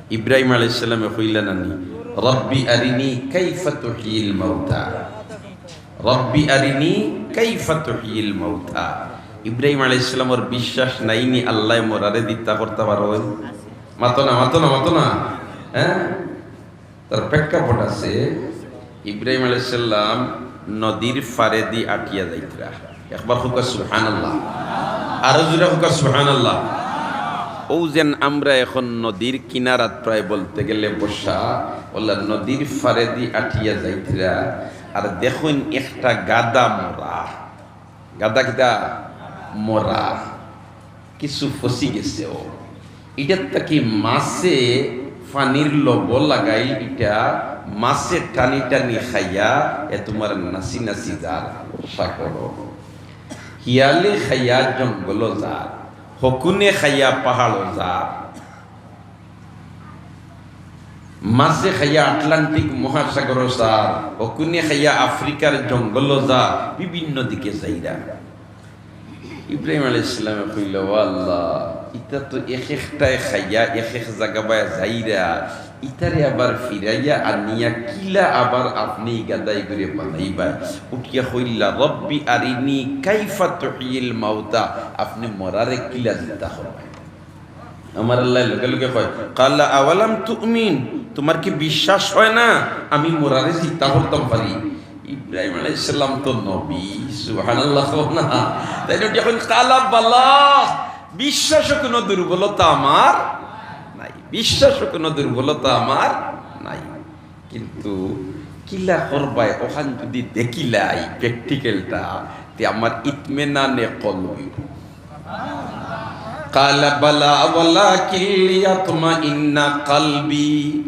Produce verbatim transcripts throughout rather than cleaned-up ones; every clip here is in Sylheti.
ইব্রাহিম আলাইহিস সালামে কইলা নানি, "রব্বি আরিনি কাইফা তুহয়িল মাউতা, রব্বি আরিনি কাইফা তুহয়িল মাউতা।" ইব্রাহিম আলাইহিস সালামর বিশ্বাস নাইনি আল্লায় মরারে জিন্দা করতা পারইন? মাতো না, মাতো না, মাতো না। হ্যাঁ, তার প্রেক্ষাপট আছে। ইব্রাহিম আলাইহিস সালাম নদীর পারেদি আটিয়া যাইতরা। একবার কউক্কা সুবহানাল্লাহ, আরো জোরে কউক্কা সুবহানাল্লাহ। অউ যেন আমরা এখন নদীর কিনারাত প্রায় বলতে গেলে বসা, অলা নদীর পারেদি আটিয়া যাইতরা, আর দেখইন একটা গাদা মরা, গাদা কিতা? মরা, কিছু ফসি গেছে। অউ ইটার থাকি মাছে পানির লবো লাগাইল, ইটা মাছে টানি টানি খাইয়া এ তুমার নাচি নাচি যার সাগরো। হিয়ালে খাইয়া জঙ্গলো যার, হকুনে খাইয়া পাহাড়ো যার। মাছে খাইয়া আটলান্টিক মহাসাগরো যার, হকুনে খাইয়া আফ্রিকার জঙ্গলো যার, বিভিন্ন দিকে যাইরা। ইব্রাহিম আলাইহিস সালামে কইলা, "ও আল্লাহ, ইতা তো এক একটায় খাইয়া এক এক জাগা বায় যাইরা, ইতারে আবার ফিরাইয়া আনিয়া কিলা আবার আপনে ই গাদাই করে বানাইবা?" উঠিয়া কইলা, "রব্বি আরিনি কাইফা তুহয়িল মাউতা, আপনে মরারে কিলা জিন্দা করবা?" আমার আল্লায় লগে লগে কয়, "ক্বালা আওয়ালাম তুমিন, তুমার কি বিশ্বাস হয় না আমি মরারে জিন্দা করতাম পারি?" ইব্রাহিম আলাইহিস সালাম তো নবী, সুবহানাল্লাহ কও না। তাইন উঠিয়া কইন, "ক্বালা বালা, বিশ্বাসো কুনু দুর্বলতা আমার নাই, বিশ্বাসো কুনু দুর্বলতা আমার নাই।" কিন্তু কিলা করবায়, অখান যুদি দেখিলাই practical টা, তে আমার ইতমিনানে কলব অইবো। ক্বালা বালা ওয়ালাকিন লিয়াতমাইন্না কলবি,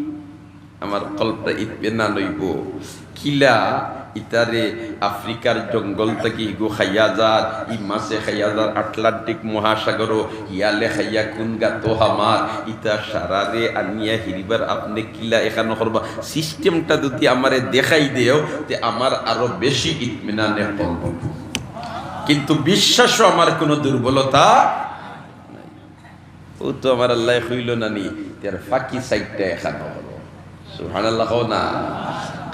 আমার কলবটা ইতমিনান অইবো। কিলা ইতারে আফ্রিকার জঙ্গল থাকি ইগু খাইয়া যার, ই মাছে খাইয়া যার, আটলান্টিক মহাসাগরো হিয়ালে খাইয়া কুন গাতো হামার, ইতা সারারে আনিয়া হিরিবার আপনে কিলা এখানো করবা? System টা যুদি আমারে দেখাই দেও, তে আমার আরো বেশি ইতমিনানে কলব অইবো। কিন্তু বিশ্বাসো আমার কুনু দুর্বলতা নাই। অউ তো আমার আল্লায় কইলো নানি, তে আর ফাকি চাইরটা এখানো করো। সুবহানাল্লাহ কও না।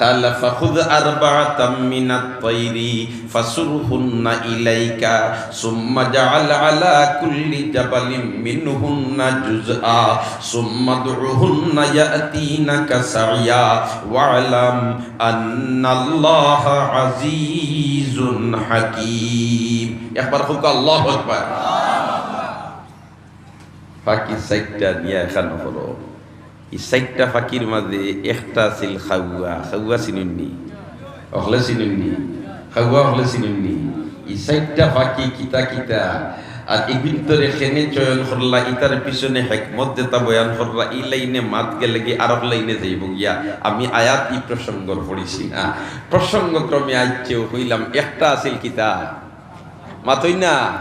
قال فخذ أربعة من الطير فصرهن إليك ثم اجعل على كل جبل منهن جزءا ثم ادعهن يأتينك سعيا واعلم أن الله عزيز حكيم। একবার কউক্কা আল্লাহু আকবার। ফাকি চাইরটা নিয়া এখানো করো। ই চাইরটা ফাকির মাঝে একটা আছিল কাউয়া। কাউয়া চিনইন নি? অকলে চিনইন নি? কাউয়া অকলে চিনইন নি? ই চাইরটা ফাকি কিতা কিতা? আর ইগুইন্তরে কেনে চয়ন করলা, ইতার পিছনে হেকমত যেতা বয়ান করলা, ই লাইনে মাত গেলেগি আরক লাইনে যাইবো গিয়া। আমি আয়াত ই প্রসঙ্গর পড়ছি না। প্রসঙ্গক্রমে আইচ্ছেও কইলাম, একটা আছিল কিতা? মাতইন না?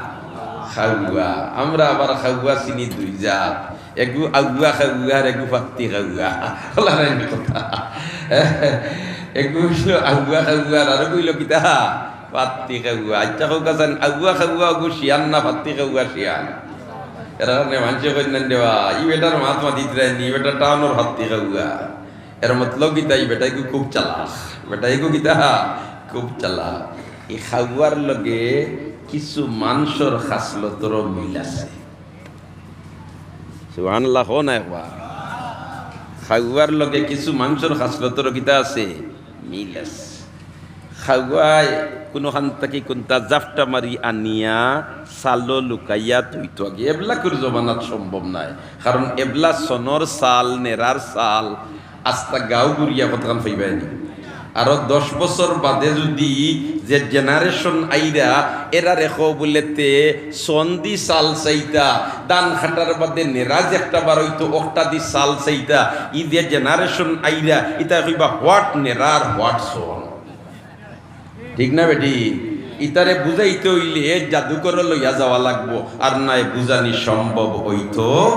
কাউয়া। আমরা আবার কাউয়া চিনি দুই জাত, এগু আউয়া কাউয়া আর এগু ফাত্তি কাউয়া। অলা নায় নি কথা? এগু অইলো আউয়া কাউয়া আর আরগু অইলো কিতা? ফাত্তি কাউয়া। আইচ্ছা কউক্কা চাইন, আউয়া কাউয়া অগু শিয়ান না ফাত্তি কাউয়া শিয়ান? এর কারণে মানষে কইন না দেওয়া, ই বেটার মাত মাতিতরায় নি, ই বেটা টাউনর ফাত্তি কাউয়া। এর মতলব কিতা, ই বেটাইগু খুব চালাক, বেটাইগু কিতা? খুব চালাক। ই কাউয়ার লগে কিছু মানষর খাসলতরও মিল আছে। সুবহানাল্লাহ কও না একবার। কাউয়ার লগে কিছু মানষর খাসলতরও কিতা আছে? মিল আছে। কাউয়ায় কুনুখান থাকি কুন্তা জাপটা মারি আনিয়া চালো লুকাইয়া থইতো আগে। এবলাকুর জমানাত সম্ভব নায়, কারণ এবলা সনর চাল, নেরার চাল, আস্তা গাঁও ঘুরিয়া কতখান পাইবায় নি। আরো দশ বছর বাদে যুদি যে generation আইরা, এরারে কও বুলে তে সন দি চাল চাইতা, ধান কাটার বাদে নেরা যে একটা বার অইতো, অকটা দি চাল চাইতা, ই যে generation আইরা, ইতায় কইবা what নেরা আর what সন। ঠিক না বেটি? ইতারে বুঝাইতে অইলে জাদুঘরো লইয়া যাওয়া লাগবো, আর নায় বুঝানি সম্ভব অইতো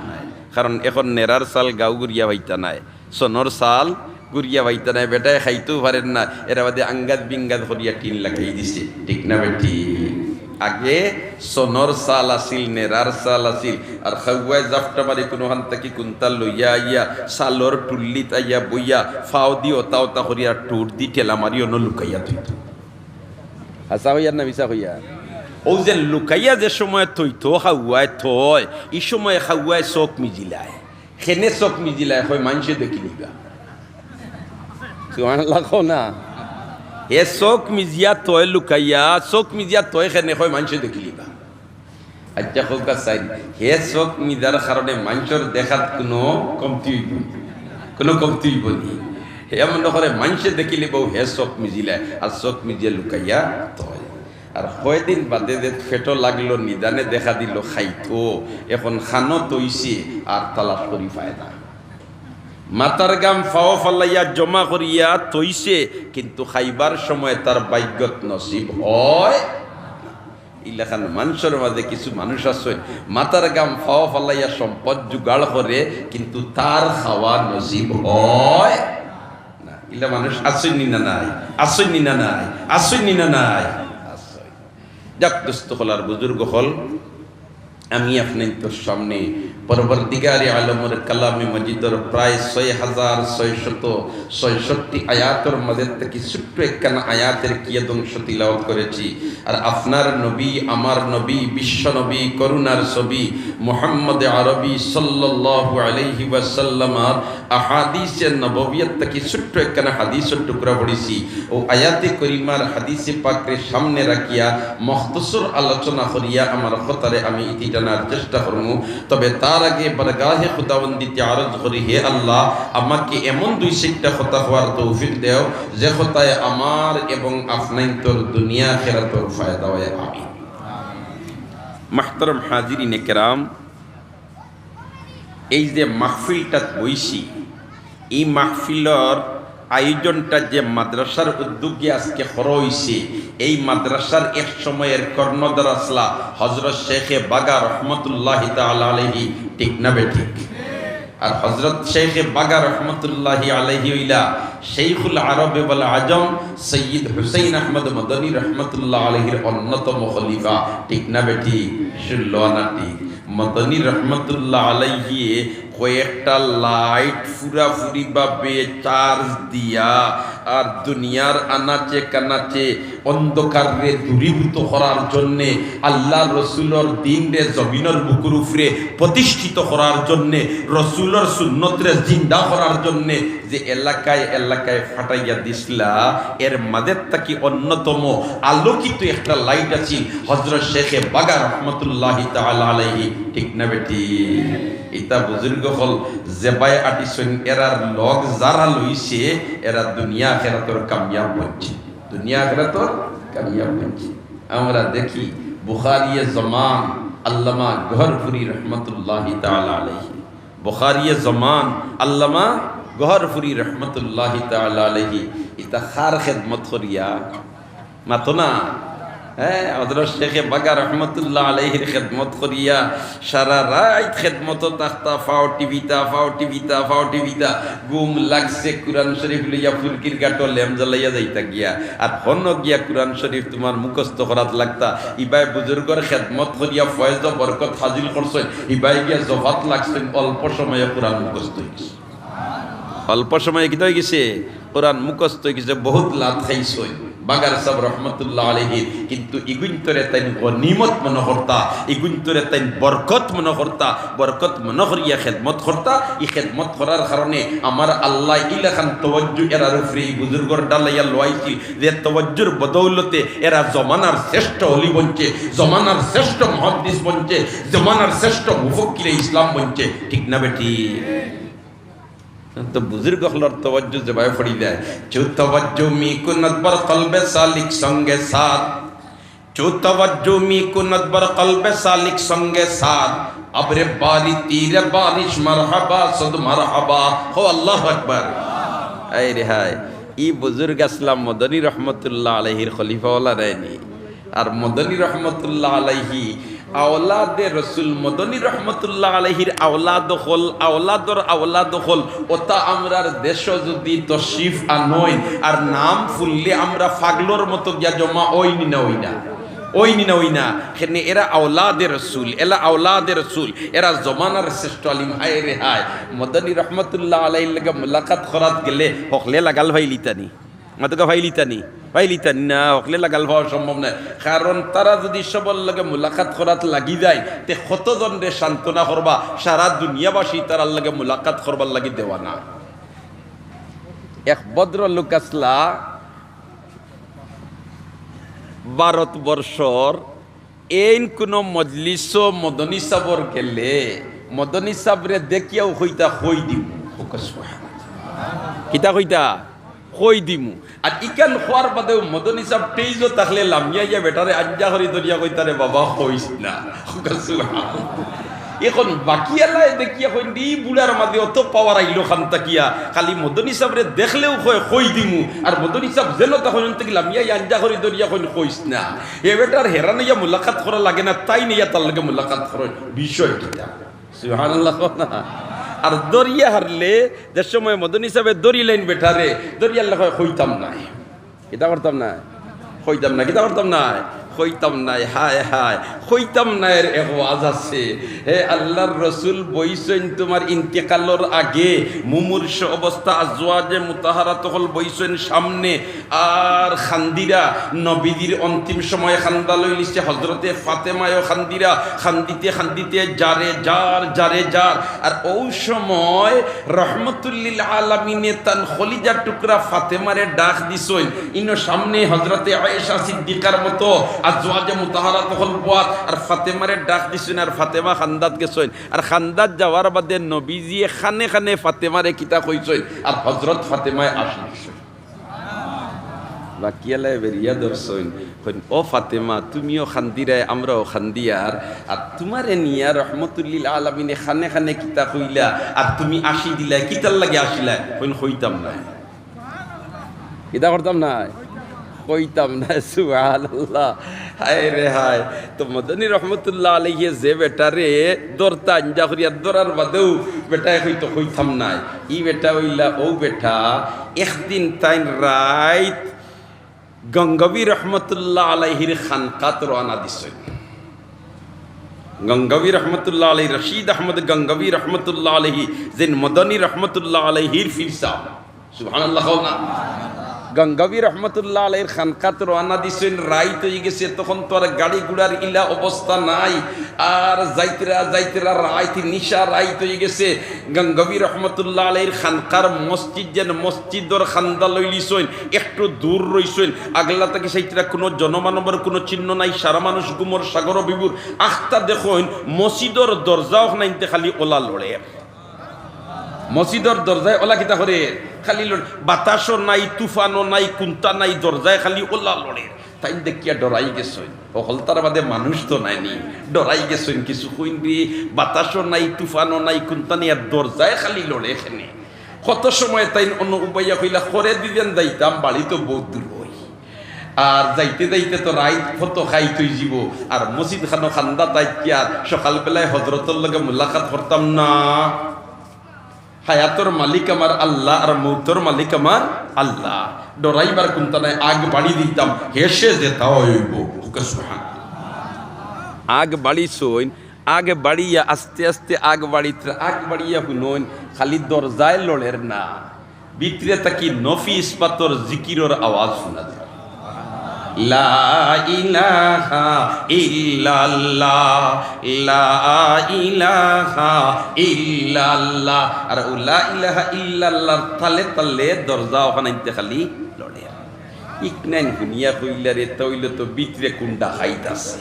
নায়। কারণ এখন নেরার চাল গাঁও ঘুরিয়া পাইতা নায়, সনর চাল ঘুরিয়া পাইতা নায়, বেটায় খাইতেও পারের না, এরা বাদে আঙ্গাজ বিঙ্গাজ করিয়া টিন লাগাই দিছে। ঠিক না বেটি? আগে সনর চাল আছিল, নেড়ার চাল আছিল, আর খাওয়ায় জাপটা মারি কুনুখান থাকি কুন্তা লইয়া আইয়া চালর টুল্লিত আইয়া বইয়া ফাও দি অতা অতা করিয়া টুর দি ঠেলা মারি অনো লুকাইয়া থইতো। হাছা কইয়ার না মিছা কইয়ার? অউ যে লুকাইয়া যে সময় থইতো খাওয়ায় থয়, ই সময় খাওয়ায় চউখ মিজিলায়। কেনে চউখ মিজিলায়? কয়, মানষে দেখিলিবা। সুবহানাল্লাহ কও না। হে চউখ মিজিয়া থয় লুকাইয়া, চউখ মিজিয়া থয় কেনে? কয়, মানষে দেখিলিবা। আইচ্ছা, কউক্কা চাইন, হে চউখ মিজার কারণে মানষর দেখাত কুনু কমতি অইবো নি? কুনু কমতি অইবো নি? হে মনো করে মানষে দেখিলিবা, অউ হে চউখ মিজিলায়, আর চউখ মিজিয়া লুকাইয়া থয়। আর কয়দিন বাদে যে পেটো লাগলো, নিদানে দেখা দিলো খাইতো, এখন কানো থইছে আর তালাশ করি পায় না। মাথার ঘাম ফাও ফালাইয়া জমা করিয়া থইছে, কিন্তু খাইবার সময় তার ভাগ্যত নসিব হয় না। ইলাখান মানষর মাঝে কিছু মানুষ আছইন, মাথার ঘাম ফাও ফালাইয়া সম্পদ জোগাড় করে, কিন্তু তার খাওয়া নসিব হয় না। ইলা মানুষ আছইন নি না নাই? আছইন নি না নাই? আছইন নি না নাই? আছইন। যাক, দোস্ত অকল আর বুজুর্গ অকল, আমি আপনাইন্তর সামনে পরওয়ারদিগারে আলমর কালামে মজিদর প্রায় ছয় হাজার ছয়শত ছয়ষট্টি আয়াতর মাঝে থাকি ছোট্ট একখানা আয়াতের কিয়দংশ তিলাওয়াত করেছি। আর আপনার নবী, আমার নবী, বিশ্ব নবী, করুণার ছবি মুহাম্মদ আরবি সাল্লাল্লাহু আলাইহি ওয়াসাল্লামর আহাদিসে নববিয়ত থাকি ছোট্ট একখানা হাদিসর টুকরা পড়ছি। অউ আয়াতে করিমার হাদিসে পাকরে সামনে রাখিয়া মখতসর আলোচনা করিয়া আমার কথারে আমি ইতি টানার চেষ্টা করমু। তবে তার আগে বারগাহে খুদাবন্দিতে আরজ করি, হে আল্লাহ, আমাকে এমন দুই চাইরটা কথা কওয়ার তৌফিক দেও, যে কথায় আমার এবং আপনাইন্তর দুনিয়া আখেরাতর ফায়দা হয়। আমিন। মুহতারাম হাজিরিনে কেরাম, এই যে মাহফিলটাত বইছি, ই মাহফিলর আয়োজনটা যে মাদ্রাসার উদ্যোগে আজকে করা অইছে, এই মাদ্রাসার এক সময়ের কর্ণধার আছলা হজরত শেখে বাগা রহমতুল্লাহি তাআলা আলাইহি, ঠিক না বেঠিক? আর হজরত শেখে বাগা রহমতুল্লাহি আলাইহি অইলা শেখুল আরব ওয়াল আজম সৈয়দ হুসাইন আহমদ মদনী রহমতুল্লাহ আলাইহির অন্যতম খলিফা, ঠিক না বেঠিক? শুনলো না ঠিক? মদনী রহমতুল্লাহ আলাইহি কয়েকটা লাইট পুরাপুরি ভাবে চার্জ দিয়া আর দুনিয়ার আনাচে কানাচে অন্ধকাররে দূরীভূত করার জন্যে, আল্লাহ রসুলর দিনরে জমিনর বুকুর উপরে প্রতিষ্ঠিত করার জন্যে, রসুলর সুন্নতরে জিন্দা করার জন্যে যে এলাকায় এলাকায় ফাটাইয়া দিছলা, এর মাঝে থাকি অন্যতম আলোকিত একটা লাইট আছিল হজরত শেখে বাগা রহমতুল্লাহি তাআলা আলাইহি, ঠিক না বেঠিক? ইতা বুজুর্গ অকল যেবায় আটিছইন, এরার লগ যারা লইছে, এরা দুনিয়া আখেরাতর কামিয়াব বনছে, দুনিয়া আখেরাতর কামিয়াব বনছে। আমরা দেখি বুখারিয়ে জমান আল্লামা গহরপুরি রহমতুল্লাহি তাআলা আলাইহি, বুখারিয়ে জমান আল্লামা গহরপুরি রহমতুল্লাহি তাআলা আলাইহি, ইতা কার খেদমত করিয়া? মাতো না। হ্যাঁ, হজরত শেখে বাগা রহমতুল্লাহ আলাইহির খেদমত করিয়া সারা রাইত খেদমতো থাকতা, ফাও টিপিতা, ফাও টিপিতা, ফাও টিপিতা, ঘুম লাগছে, কোরআন শরীফ লইয়া ফুলকির গাটো লেম জ্বালাইয়া যাইতা গিয়া, আর হনো গিয়া কোরআন শরীফ তুমার মুখস্থ করাত লাগতা। ইবায় বুজুর্গর খেদমত করিয়া ফয়েজ ও বরকত হাজিল করছইন, ইবায় গিয়া জফাত লাগছইন, অল্প সময়ে কোরআন মুখস্থ অইগেছে। অল্প সময়ে কিতা অইগেছে? কোরআন মুখস্থ অইগেছে, বহুত লাত খাইছইন বাগার সাব রহমতুল্লাহ আলাইহি, কিন্তু ইগুইন্তরে তাইন গনিমত মনো করতা, ইগুইন্তরে তাইন বরকত মনো করতা, বরকত মনো করিয়া খেদমত করতা। ই খেদমত করার কারণে আমার আল্লায় ইলাখান তওয়াজ্জু এরার উপরে, ই বুজুর্গর ডালাইয়া লওয়াইছিল, যে তওয়াজ্জুর বদৌলতে এরা জমানার শ্রেষ্ঠ অলি বনছে, জমানার শ্রেষ্ঠ মুহাদ্দিস বনছে, জমানার শ্রেষ্ঠ মুফক্কিরে ইসলাম বনছে। ঠিক না বেঠিক? তো বুজুর্গ অকলর তওয়াজ্জু যেবায় পড়ি যায়, "চু তওয়াজ্জু মি কুনত বর কলবে সালিক সঙ্গে সাথ, চু তওয়াজ্জু মি কুনত বর কলবে সালিক সঙ্গে সাথ, আবরে বারি তিরে বারিশ মারহাবা সদ মারহাবা।" হো আল্লাহু আকবার। আয় রে হায়, ই বুজুর্গ আছলা মদনী রহমতুল্লাহ আলাইহির খলিফা অলা নায়নি? আর মদনী রহমতুল্লাহ আলাইহি আওলাদে রসুল, মদনী রহমতুল্লাহ আলাইহির আওলাদ অকল, আওলাদর আওলাদ অকল, অতা আমরার দেশো যুদি তশরিফ আনইন, আর নাম হুনলে আমরা পাগলর মতো গিয়া জমা অইনি না অই না? ওই নি না, ওই না। কেনে এরা আওলাদে রসুল, এলা আওলাদে রসুল, এরা জমানার শ্রেষ্ঠ আলিম। হায় রে হায়, মদনী রহমতুল্লাহ আলাইহির লগে মুলাকাত করাত গেলে হকলে লাগাল পাইলিতা নি। মাতকা পাইলিতা নি, পাইলিতা নি না, হকলে লাগাল পাওয়া সম্ভব নায়। কারণ তারা যুদি সবর লগে মুলাকাত করাত লাগি যায়, তে কতজনরে সান্ত্বনা করবা, সারা দুনিয়াবাসী তারার লগে মুলাকাত করবার লাগি দেওয়ানা। এক ভদ্রলোক আছলা ভারতবর্ষর, এইন কুনু মজলিসো মদনী সাবর গেলে, মদনী সাবরে দেখিয়াউ কইতা, "কই দিমু।" কিতা কইতা? "কই দিমু।" আর ইখান কওয়ার বাদেউ মদনী সাব টেইজো থাকলে লামিয়া ইয়া বেটারে আঞ্জা করি ধরিয়া কইতা, "রে বাবা, কইস না।" এখন বাকিআলায় দেখিয়া কইন, "ই বুড়ার মাঝে অত পাওয়ার আইলো কান থাকিয়া, খালি মদনী সাবরে দেখলেউ কয়, 'কই দিমু।' আর মদনী সাব যেন তখন থাকি লামিয়া ইয়া আঞ্জা করি ধরিয়া কইন, 'কইস না।'" এ বেটার হেরান অইয়া মুলাকাত করা লাগে না, তাইন ইয়া তার লগে মুলাকাত করইন। বিষয় কিতা? সুবহানাল্লাহ কও না। আর ধরিয়া হারলে, যে সময় মদনী সাবে ধরিলাইন বেটারে, ধরিয়া হারলে কয়, "কইতাম নায়।" কিতা করতাম নায়? কইতাম নায়। কিতা করতাম নায়? কইতাম নায়। হায় হায়, কইতাম নায়র এক ওয়াজ আছে। হে আল্লাহর রসুল বইছইন তুমার ইন্তেকালর আগে, মুমূর্ষ অবস্থা, আজওয়াজে মুতাহারাত অকল বইছইন সামনে, আর কান্দিরা, নবীজির অন্তিম সময় কান্দা লইলিছে, হজরতে ফাতেমায়ও কান্দিরা, কান্দিতে কান্দিতে যারে যার, যারে যার। আর অউ সময় রহমতুল্লিল আলামিনে তান কলিজার টুকরা ফাতেমারে ডাক দিছইন। ইনো সামনে হজরতে আয়েশা সিদ্দিকার মতো আজওয়াজে মুতাহারাত অকল বওয়াত, আর ফাতেমারে ডাক দিছইন, আর ফাতেমা কান্দাত গেছইন। আর কান্দাত যাওয়ার বাদে নবীজিয়ে কানে কানে ফাতেমারে কিতা কইছইন, আর হজরত ফাতেমায় আশি দিছইন। বাকিআলায় বেরিয়া ধরছইন, কইন, "ও ফাতেমা, তুমিও কান্দিরায়, আমরাও কান্দিয়ার, আর তুমারে নিয়া রহমতুল্লিল আলামিনে কানে কানে কিতা কইলা, আর তুমি আশি দিলায়, কিতার লাগি আশিলায়?" কইন, "কইতাম নায়।" কিতা করতাম নায়? কইতাম নায়। সুবহানাল্লাহ। হায় রে হায়। তো মদনী রহমতুল্লাহ আলাইহি যে বেটারে ধরতা আঞ্জা করিয়া ধরার বাদেউ বেটায় কইতো, "কইতাম নায়।" ই বেটা অইলা অউ বেটা, একদিন তাইন রাইত গঙ্গবী রহমতুল্লাহ আলাইহির খানকাত রওয়ানা দিছইন। গঙ্গবী রহমতুল্লাহ আলাইহি, রশিদ আহমদ গঙ্গবী রহমতুল্লাহ আলাইহি, যেইন মদনী রহমতুল্লাহ আলাইহির পীর সাব। সুবহানাল্লাহ কও না। গঙ্গবী রহমতুল্লাহ আলাইহির খানকাত রওয়ানা দিছইন, রাইত অইগেছে, তখন তো আর গাড়ি ঘোড়ার ইলা অবস্থা নাই। আর যাইতরা যাইতরা রাইত, নিশা রাইত অইগেছে। গঙ্গবী রহমতুল্লাহ আলাইহির খানকার মসজিদ, যেন মসজিদর কান্দা লইলিছইন, একটু দূর রইছইন। আগলা থাকি চাইতরা কুনু জনমানবর কুনু চিহ্ন নাই, সারা মানুষ ঘুমর সাগর বিভোর। আখতা দেখইন মসজিদর দরজা অখানাইন্তে খালি অলা লড়ে। মসজিদর দরজায় অলা কিতা করে? খালি লড়ে। বাতাসও নাই, তুফানও নাই, কুন্তা নাই, দরজায় খালি অলা লড়ে। তাইন দেখিয়া ডরাই গেছইন। হকলতার বাদে মানুষ তো নায়নি। ডরাই গেছইন, কিছু কইন রে, বাতাসও নাই, তুফানও নাই, কুন্তা নাই, আর দরজায় খালি লড়ে কেনে। কত সময় তাইন অনো উবাইয়া কইলা, "খরে দিদেন যাইতাম, বাড়ি তো বউত দূর অই।" আর যাইতে যাইতে তো রাইত ফত খাইত অইযিবো, আর মসজিদ খানো কান্দাত আইতকি আর সকালবেলায় হজরতর লগে মুলাকাত করতাম না। হায়াতর মালিক আমার আল্লাহ, আর মউতর মালিক আমার আল্লাহ। ডরাইবার কুন্তা নাই, আগ বাড়ি দিতাম, হেষে যেতা অইবো। ওকে সুবহান। আগ বাড়িছইন, আগ বাড়িয়া আস্তে আস্তে আগ বাড়িত, আগ বাড়িয়া হুনইন, খালি দরজায় লড়ের না। ভিতরে থাকি নফি ইসবাতর জিকিরর আওয়াজ হুনা যায়। লা ইলাহা ইল্লাল্লাহ, লা ইলাহা ইল্লাল্লাহ। আর অউ লা ইলাহা ইল্লাল্লাহর তালে তালে দরজা অখানাইন্তে খালি লড়ে। ইকনাইন হুনিয়া কইলা রে, তা অইলে তো ভিতরে কুন ডাকাইত আছে।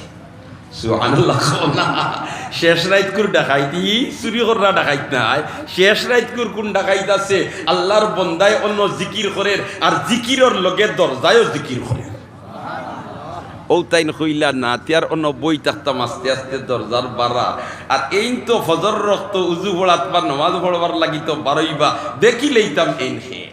সুবহানাল্লাহ কও না। শেষ রাইতকুর ডাকাইতি, চুরি কররা ডাকাইত নায়। শেষ রাইতকুর কুন ডাকাইত আছে? আল্লাহর বন্দায় অনো জিকির করের, আর জিকিরর লগে দরজায়ও জিকির করের। অউ তাইন কইলা না, তে আর অনো বই থাকতাম, আস্তে আস্তে দরজার বারা। আর এইন তো ফজরর অক্ত উজু পড়াত বা নমাজ পড়বার লাগি তো বারইবা, দেখিলাইতাম এইন কে।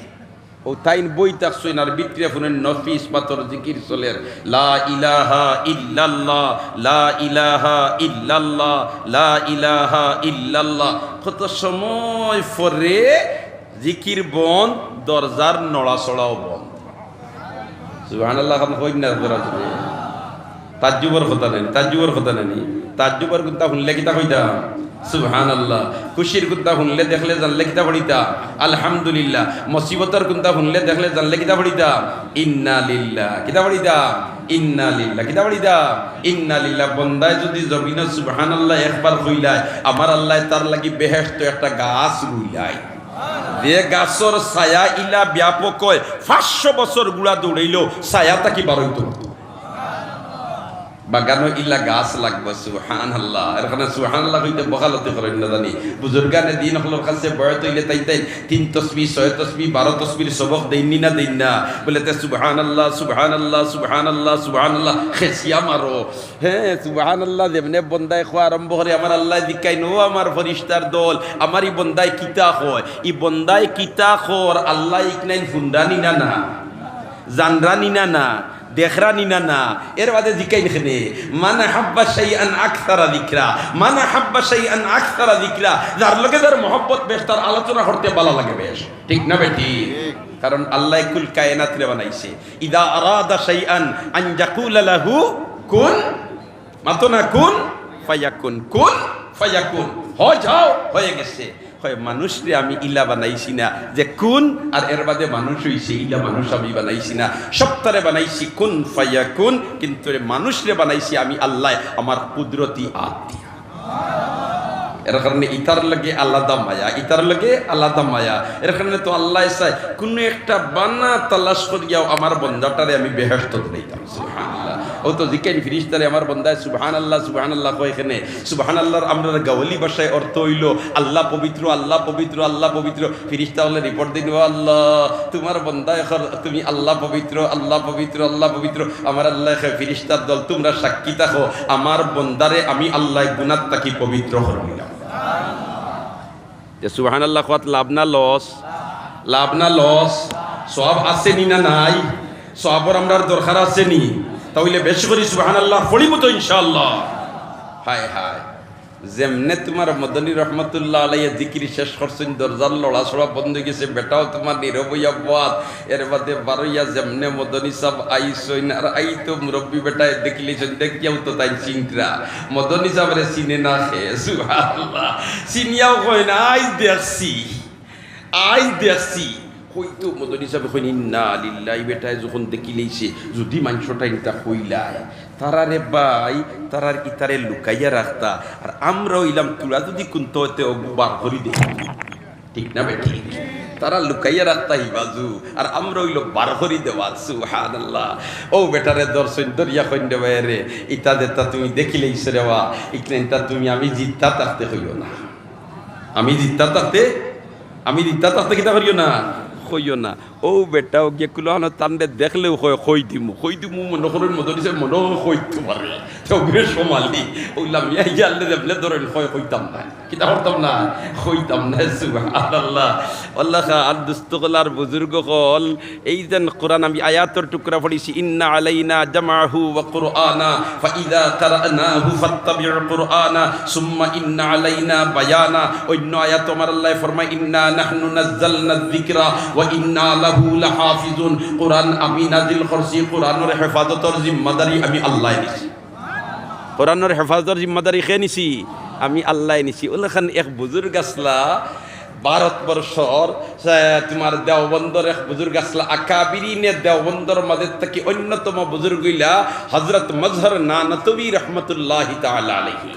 অউ তাইন বই থাকছইন আর ভিতরে হুনইন নফি ইসবাতর জিকির চলের, লা ইলাহা ইল্লাল্লাহ, লা ইলাহা ইল্লাল্লাহ, লা ইলাহা ইল্লাল্লাহ। কত সময় পরে জিকির বন্ধ, দরজার নড়াচড়াও বন্ধ। সুবহানাল্লাহ, খান কইন না জোরে জোরে। তাজ্জুবর কথা নানি, তাজ্জুবর কথা নানি। তাজ্জুবর কুন্তা হুনলে কিতা কইতা? সুবহানাল্লাহ। খুশির কুন্তা হুনলে দেখলে জানলে কিতা পড়িতা? আলহামদুলিল্লাহ। মুসিবতর কুন্তা হুনলে দেখলে জানলে কিতা পড়িতা? ইন্না লিল্লাহ। কিতা পড়িতা? ইন্না লিল্লাহ। কিতা পড়িতা? ইন্না লিল্লাহ। বন্দায় যুদি জমিনো সুবহানাল্লাহ একবার কইলায়, আমার আল্লায় তার লাগি বেহেশতো একটা গাছ রুইলায়। যে গাছর ছায়া ইলা ব্যাপক অয়, পাঁচশো বছর ঘুড়া দৌড়াইলেও ছায়া থাকি বারইতো। বাগানো ইলা গাছ লাগবো, সুবহানাল্লাহ। এর কারণে সুবহানাল্লাহ কইতে বখালতি করইন না জানি। বুজুর্গানে দিন অকলর কাছে বয়াত অইলে তাইন তাইন তিন তসবি, ছয় তসবি, বারো তসবির সবক দেইন নি না, দেইন না? বলে, "তে সুবহানাল্লাহ, সুবহানাল্লাহ, সুবহানাল্লাহ, সুবহানাল্লাহ, খেসিয়া মারো।" হে, সুবহানাল্লাহ যেমনে বন্দায় কওয়া আরম্ভ করে, আমার আল্লায় জিকাইন, "ও আমার ফিরিস্তার দল, আমার ই বন্দায় কিতা কয়? ই বন্দায় কিতা কর?" আল্লায় ইকনাইন হুনরা নি না, না? জানরা নি না, না? দেখরা নি না, না? এর বাদে জিকাইন কেনে, "মান আহাব্বা শাইআন আকসারা যিকরা, মান আহাব্বা শাইআন আকসারা যিকরা।" যার লগে যার মহব্বত বেশ, তার আলোচনা করতে ভালা লাগে বেশ, ঠিক না বেঠিক? কারণ আল্লায় কুল কায়নাতরে বানাইছে। ইযা আরাদা শাইআন আন ইয়াকুলা লাহু কুন, মাতো না, কুন ফায়াকুন, কুন ফায়াকুন, হ যাও, হয়ে গেছে। কয়, "মানুষরে আমি ইলা বানাইছি না যে কুন আর এর বাদে মানুষ অইছে, ইলা মানুষ আমি বানাইছি না। সবতারে বানাইছি কুন ফায়াকুন, কিন্তু রে মানুষরে বানাইছি আমি আল্লায় আমার কুদরতি আত দিয়া।" এর কারণে ইতার লগে আলাদা মায়া, ইতার লগে আলাদা মায়া। এর কারণে তো আল্লায় চায় কুনু একটা বানা তালাশ করিয়াও আমার বন্দাটারে আমি বেহেশতো দিলাইতাম। সুবহানাল্লাহ। ও তো জিকাইন ফিরিস্তারে, আমার বন্দায় সুবহানাল্লাহ, সুবহানাল্লাহ কয় কেনে? সুবহানাল্লাহর আমরার গাওয়ালি ভাষায় অর্থ অইলো, "আল্লাহ পবিত্র, আল্লাহ পবিত্র, আল্লাহ পবিত্র।" ফিরিস্তা অকলে রিপোর্ট দিন, "ও আল্লাহ, তুমার বন্দায় কর, তুমি আল্লাহ পবিত্র, আল্লাহ পবিত্র, আল্লাহ পবিত্র।" আমার আল্লায় কয়, "ফিরিস্তার দল, তুমরা সাক্ষী থাকো, আমার বন্দারে আমি আল্লায় গুনাহ থাকি পবিত্র করিলাম।" তে সুবহানাল্লাহ কওয়াত লাভ না লস? লাভ না লস? সওয়াব আছে নি না নাই? সওয়াবর আমরার দরকার আছে নি? তা অইলে বেশি করি সুবহানাল্লাহ পড়িমু তো ইনশাআল্লাহ। হায় হায়, যেমনে তুমার মদনী রহমতুল্লাহ আলাইহি জিকির শেষ করছইন, দরজার লড়াচড়া বন্ধ অই গেছে, বেটাও তুমার নীরব অইয়া বওয়াত। এর বাদে বারইয়া যেমনে মদনী সাব আইছইন, আর আইতো মুরব্বি বেটায় দেখিলিছইন, দেখিয়াও তো তাইন চিনরা। মদনী সাবরে চিনে না কে? সুবহানাল্লাহ। চিনিয়াও কইন, "আইজ দেখছি, আইজ দেখছি।" কইতো মদনী সাবে কইন, "ইন্না লিল্লাহ, ই বেটায় যখন দেখিলাইছে, যুদি মানষটাইন ইতা কইলায়, তারারে ভাই, তারার ইতারে লুকাইয়া রাখতা, আর আমরা অইলাম তুরা যুদি কুন্তা অইতে অগু বার করি দেই।" ঠিক না বেঠিক? তারা লুকাইয়া রাখতা হি বাজু, আর আমরা অইলো বার করি দেওয়াত। সুবহানাল্লাহ। অউ বেটারে ধরছইন, ধরিয়া কইন রে ভাইরে, ইতা যেতা তুমি দেখিলাইছো রে বা, ইকনাইনতা তুমি আমি জিত্তা থাকতে কইও না। আমি জিত্তা থাকতে, আমি জিত্তা থাকতে কিতা করিও না? কইও না। অউ বেটা অগিয়ে কুলাহানো তানরে দেখলেউ কয়, "কই দিমু, কই দিমু", মনো করইন মদনী সাবে মনো কয় কইতো পারে। তে অগুরে সমালি, অউ লামিয়া ইয়া আল্লে যেবলে ধরইন কয়, "কইতাম না।" কিতা করতাম না? কইতাম না। সুবহানাল্লাহ। আল্লাহ খা আর দুস্ত অকল আর বুজুর্গ অকল, এই যেন কোরআন আমি আয়াতর টুকরা পড়ছি, "ইন্না আলাইনা জামআহু ওয়া কুরআনা, ফাইযা কারানাহু ফাত্তাবি' কুরআনা, সুম্মা ইন্না আলাইনা বায়ানা।" অইন্য আয়াত আমার আল্লায় ফরমায়, "ইন্না নাহনু নাজ্জালনা যিকরা ওয়া ইন্না লাহু লাহাফিজুন।" কোরআন আমি নাজিল করছি, কোরআনর হেফাজতর জিম্মাদারি আমি আল্লায় নিছি। কোরআনর হেফাজতর জিম্মাদারি কে নিছি? আমি আল্লায় নিছি। অলাখান এক বুজুর্গ আছলা ভারতবর্ষর, সে, তুমার দেওবন্দর এক বুজুর্গ আছলা, আকাবিরিনে দেওবন্দর মাঝে থাকি অন্যতম বুজুর্গ অইলা হযরত মজহর নানতবী রহমতুল্লাহি তাআলা আলাইহি।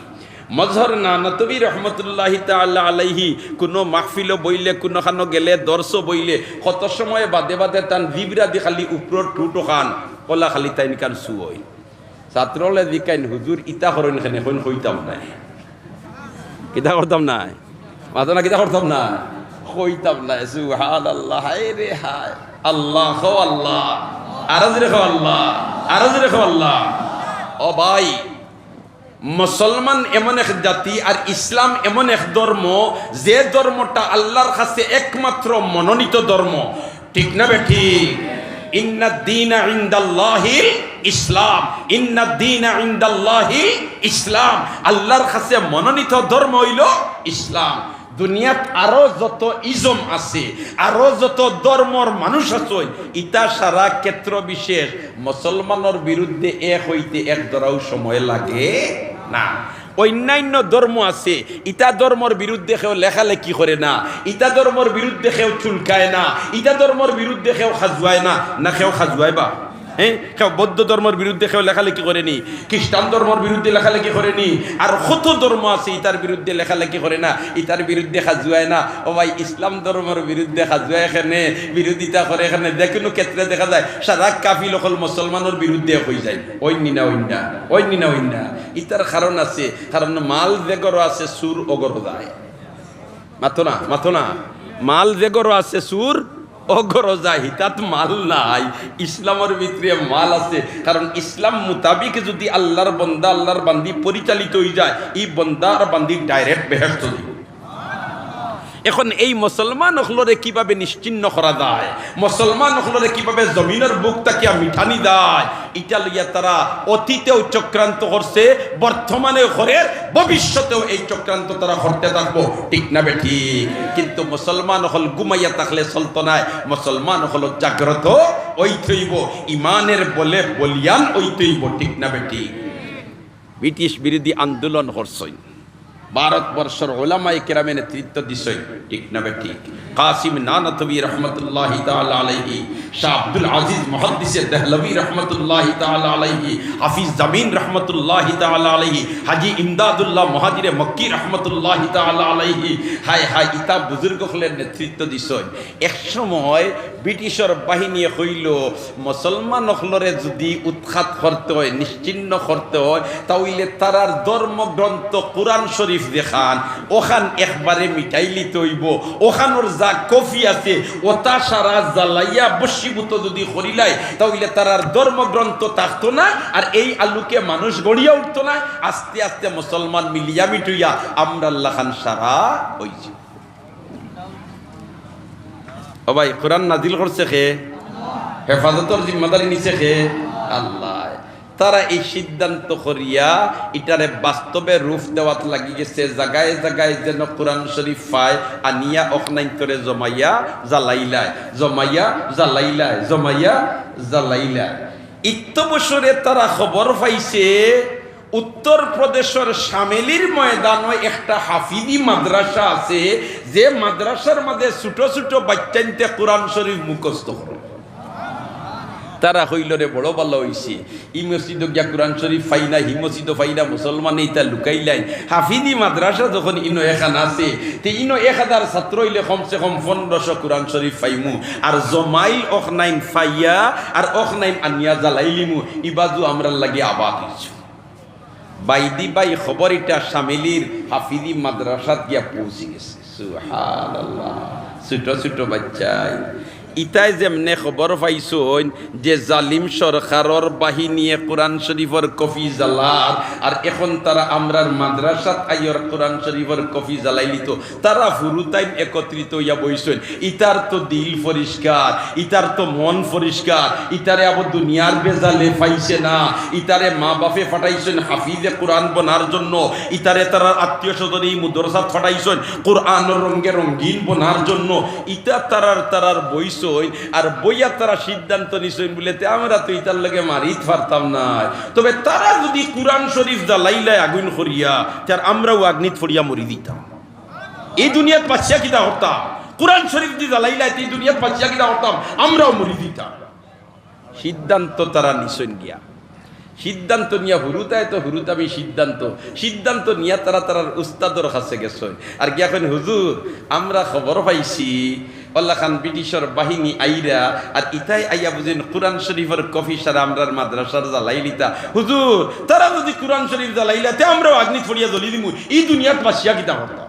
মজহর নানতবী রহমতুল্লাহি তাআলা আলাইহি কুনু মাহফিলো বইলে, কুনুখানো গেলে, দরসো বইলে, কত সময় বাদে বাদে তান জিবরাদি খালি উপরর ঠুটখান, অলা খালি তাইনখান চুয়ইন। ছাত্র অকলে জিকাইন, "হুজুর, ইতা করইন কেনে?" কইন, "কইতাম নায়।" কিতা করতাম নায়? মাতো না, কিতা করতাম নায়? কইতাম নায়। সুবহানাল্লাহ, হায় রে হায়। আল্লাহ, কও আল্লাহ। আরো জোরে কও আল্লাহ। আরো জোরে কও আল্লাহ। ও ভাই, মুসলমান এমন এক জাতি আর ইসলাম এমন এক ধর্ম, যে ধর্মটা আল্লাহর কাছে একমাত্র মনোনীত ধর্ম। ঠিক না বেঠিক? ইন্নাদ দীনা ইনদাল্লাহিল ইসলাম, ইন্নাদ দীনা ইনদাল্লাহিল ইসলাম। আল্লাহর কাছে মনোনীত ধর্ম অইলো ইসলাম। দুনিয়াত আরো যত ইজম আছে, আরো যত ধর্মর মানুষ আছইন, ইতা সারা ক্ষেত্র বিশেষ মুসলমানর বিরুদ্ধে এক অইতে এক ধরাও সময় লাগে না। অন্যান্য ধর্ম আছে, ইতা ধর্মর বিরুদ্ধে কেউ লেখালেখি করে না, ইতা ধর্মর বিরুদ্ধে কেউ চুলকায় না, ইতা ধর্মর বিরুদ্ধে কেউ খাজুয়ায় না, না কেউ খাজুয়ায় বা? হ্যাঁ, কেউ বৌদ্ধ ধর্মর বিরুদ্ধে কেউ লেখালেখি করেনি, খ্রিস্টান ধর্মর বিরুদ্ধে লেখালেখি করেনি, আর কত ধর্ম আছে ইতার বিরুদ্ধে লেখালেখি করে না, ইতার বিরুদ্ধে খাজুয়ায় না। ও ভাই, ইসলাম ধর্মর বিরুদ্ধে খাজুয়ায় কেনে, বিরোধিতা করে কেনে, যে কুনু ক্ষেত্রে দেখা যায় সারা কাফির অকল মুসলমানর বিরুদ্ধে অই যায়। অইন নি না অইন না, অইন নি না অইন না। ইতার কারণ আছে, কারণ মাল যে ঘরো আছে চুর ও ঘরো যায়। মাতো না, মাতো না। মাল যে ঘরো আছে চুর ও ঘরো যায়, হিতাত মাল নাই। ইসলামর ভিতরে মাল আছে, কারণ ইসলাম মোতাবিক যদি আল্লাহর বন্দা, আল্লাহর বান্দি পরিচালিত অই যায়, ই বন্দা আর বান্দি direct বেহেশত যাইবো। এখন এই মুসলমান অকলরে কিভাবে নিশ্চিহ্ন করা যায়, মুসলমান অকলরে কিভাবে জমিনর বুক থাকিয়া মিটানি যায়, ইটা লইয়া তারা অতীতেও চক্রান্ত করছে, বর্তমানেও করের, ভবিষ্যতেও এই চক্রান্ত তারা করতে থাকবো, ঠিক না বেঠিক? কিন্তু মুসলমান অকল ঘুমাইয়া থাকলে চলতো নায়, মুসলমান অকল জাগ্রত অইতে অইবো, ইমানের বলে বলিয়ান অইতে অইবো, ঠিক না বেঠিক? ব্রিটিশ বিরোধী আন্দোলন করছইন, ভারতবর্ষর ওলামায়ে কেরামে নেতৃত্ব দিছইন, ঠিক না বেঠিক? কাসিম নানতবী রহমতুল্লাহি তাআলা আলাইহি, শাহ আব্দুল আজিজ মুহাদ্দিসে দেহলভী রহমতুল্লাহি তাআলা আলাইহি, হাফিজ জামিন রহমতুল্লাহি তাআলা আলাইহি, হাজী ইমদাদুল্লাহ মুহাজিরে মক্কি রহমতুল্লাহি তাআলা আলাইহি। হায় হায়, ইতা বুজুর্গ অকলের নেতৃত্ব দিছইন। এক সময় ব্রিটিশর বাহিনীয়ে কইলো, মুসলমান অকলরে যদি উৎখাত করতে অয়, নিশ্চিহ্ন করতে অয়, তা অইলে তারার ধর্মগ্রন্থ কোরআন শরীফ যেখান, অখান একবারে মিটাইলিতে অইবো। অখানর যা কপি আছে, অতা সারা জ্বালাইয়া ভস্মীভূত যদি করিলায়, তা অইলে তারার ধর্মগ্রন্থ থাকতো না, আর এই আলোকে মানুষ গড়িয়া উঠতো না। আস্তে আস্তে মুসলমান মিলিয়া মিটুইয়া আমরার লাখান সারা অইছে। ও ভাই, কোরআন নাজিল করছে কে? হেফাজতর জিম্মাদারি নিছে কে? আল্লাহ। তারা এই সিদ্ধান্ত করিয়া ইটারে বাস্তবে রূপ দেওয়াত লাগি গেছে, জাগায় জাগায় যেন কোরআন শরীফ পায়, আনিয়া অখনাইন্তরে জমাইয়া জ্বালাইলায়, জমাইয়া জ্বালাইলায়, জমাইয়া জ্বালাইলায়। ইত্য বছরে তারা খবর পাইছে, উত্তর প্রদেশর শামেলির ময়দানো একটা হাফিজি মাদ্রাসা আছে, যে মাদ্রাসার মাঝে ছোট ছোট বাইচ্চাইন্তে কোরআন শরীফ মুখস্থ করে। তারা কইলো, রে, বড় ভালা অইছে, ই মসজিদো গিয়া কোরআন শরীফ পাই না, হি মসজিদো পাই না, মুসলমানে ইতা লুকাইলাইন। হাফিজি মাদ্রাসা যখন ইনো এখান আছে, তে ইনো এক হাজার ছাত্র অইলে কমসে কম পনেরোশো কোরআন শরীফ পাইমু। আর জমাইল অখনাইন পাইয়া আর অখনাইন আনিয়া জ্বালাইলিমু, ই বাজু আমরার লাগি আবাদ অইছে। বাইদি বাই খবর ইটা শামেলির হাফিজি মাদ্রাসাত গিয়া পৌঁছি গেছে। সুবহানাল্লাহ। ছোট ছোট বাইচ্চাইন। ইতায় যেমনে খবর পাইছইন যে জালিম সরকারর বাহিনীয়ে কোরআন শরীফর কপি জ্বালার, আর এখন তারা আমরার মাদ্রাসাত আইয়ার কোরআন শরীফর কপি জ্বালাইলিতো, তারা হুরুতাইন একত্রিত অইয়া বইছইন। ইতার তো দিল পরিষ্কার, ইতার তো মন পরিষ্কার, ইতারে আবার দুনিয়ার বেজালে পাইছে না, ইতারে মা বাপে পাঠাইছইন হাফিজে কোরআন বনার জন্য, ইতারে তারার আত্মীয় স্বজনে ই মুদরসাত পাঠাইছইন কোরআনর রঙে রঙিন বনার জন্য। ইতা তারার, তারার বইছইন, আর বইয়া তারা সিদ্ধান্ত নিছইন বুলে, তে আমরা তো ইতার লগে মারিত পারতাম নায়। তবে তারা যুদি কোরআন শরীফ জ্বালাইলায় আগুইন করিয়া, তে আর আমরাও আগ্নিত পড়িয়া মরি দিতাম। ই দুনিয়াত বাঁচিয়া কিতা করতাম? কোরআন শরীফ দি জ্বালাইলায়, তে ই দুনিয়াত বাঁচিয়া কিতা করতাম? আমরাও মরি দিতাম। সিদ্ধান্ত তারা নিছইন গিয়া। সিদ্ধান্ত নিয়া হুরুতায় তো হুরুতামি সিদ্ধান্ত, সিদ্ধান্ত নিয়া তারা তারার উস্তাদর কাছে গেছইন। আর গিয়া কইন, "হুজুর, আমরা খবর পাইছি, অলাখান ব্রিটিশর বাহিনী আইরা, আর ইতায় আইয়া বুঝইন কোরআন শরীফর কপি সারা আমরার মাদ্রাসার জ্বালাইলিতা। হুজুর, তারা যুদি কোরআন শরীফ জ্বালাইলা, তে আমরাও আগ্নিত পড়িয়া জ্বলি দিমু, ই দুনিয়াত বাঁচিয়া কিতা করতাম?"